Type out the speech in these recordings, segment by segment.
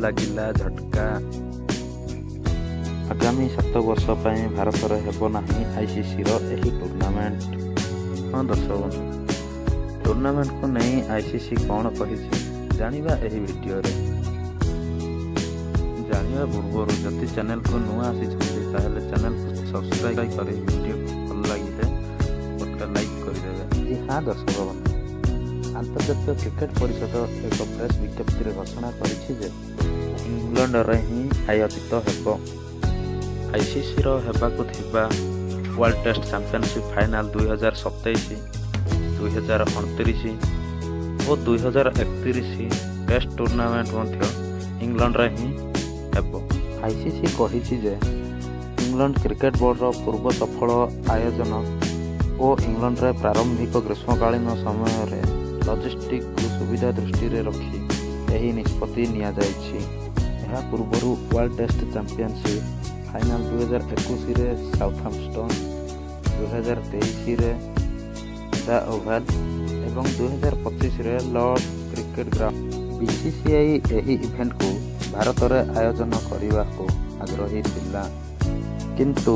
ଲାଗିଲା ଝଟକା। ଆଗାମୀ 7 ବର୍ଷ ପାଇଁ ଭାରତରେ ହେବ ନାହିଁ ଆଇସିସିର ଏହି ଟୁର୍ଣ୍ଣାମେଣ୍ଟ। ହଁ ଦର୍ଶକ ବନ୍ଧୁ, ଟୁର୍ଣ୍ଣାମେଣ୍ଟକୁ ନେଇ ଆଇସିସି କ'ଣ କହିଛି, ଜାଣିବା ଏହି ଭିଡ଼ିଓରେ। ଜାଣିବା ପୂର୍ବରୁ ଯଦି ଚ୍ୟାନେଲକୁ ନୂଆ ଆସିଛନ୍ତି, ତାହେଲେ ଚ୍ୟାନେଲକୁ ସବସ୍କ୍ରାଇବ୍ କରି ଭିଡ଼ିଓ ଭଲ ଲାଗିଲେ ଗୋଟେ ଲାଇକ୍ କରିଦେବେ। ଜି ହଁ ଦର୍ଶକ ବନ୍ଧୁ, ଆନ୍ତର୍ଜାତୀୟ କ୍ରିକେଟ ପରିଷଦ ଏକ ପ୍ରେସ୍ ବିଜ୍ଞପ୍ତିରେ ଘୋଷଣା କରିଛି ଯେ ଇଂଲଣ୍ଡରେ ହିଁ ଆୟୋଜିତ ହେବ ଆଇସିସିର ହେବାକୁ ଥିବା ୱାର୍ଲଡ ଟେଷ୍ଟ ଚାମ୍ପିଅନସିପ୍ ଫାଇନାଲ 2027, 2029 ଓ 2031 ଟେଷ୍ଟ ଟୁର୍ଣ୍ଣାମେଣ୍ଟ ମଧ୍ୟ ଇଂଲଣ୍ଡରେ ହିଁ ହେବ। ଆଇସିସି କହିଛି ଯେ ଇଂଲଣ୍ଡ କ୍ରିକେଟ ବୋର୍ଡର ପୂର୍ବ ସଫଳ ଆୟୋଜନ ଓ ଇଂଲଣ୍ଡରେ ପ୍ରାରମ୍ଭିକ ଗ୍ରୀଷ୍ମକାଳୀନ ସମୟରେ ଲଜିଷ୍ଟିକକୁ ସୁବିଧା ଦୃଷ୍ଟିରେ ରଖି ଏହି ନିଷ୍ପତ୍ତି ନିଆଯାଇଛି। ଏହା ପୂର୍ବରୁ ୱାର୍ଲଡ ଟେଷ୍ଟ ଚାମ୍ପିଅନସିପ୍ ଫାଇନାଲ 2021ରେ ସାଉଥାମ୍ପଟନ୍, 2023ରେ ଦ ଓଭାଲ ଏବଂ 2025ରେ ଲର୍ଡ କ୍ରିକେଟ ଗ୍ରାଉଣ୍ଡ। ବିସିସିଆଇ ଏହି ଇଭେଣ୍ଟକୁ ଭାରତରେ ଆୟୋଜନ କରିବାକୁ ଆଗ୍ରହୀ ଥିଲା, କିନ୍ତୁ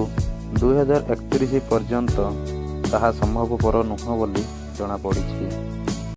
2031 ପର୍ଯ୍ୟନ୍ତ ତାହା ସମ୍ଭବପର ନୁହଁ ବୋଲି ଜଣାପଡ଼ିଛି।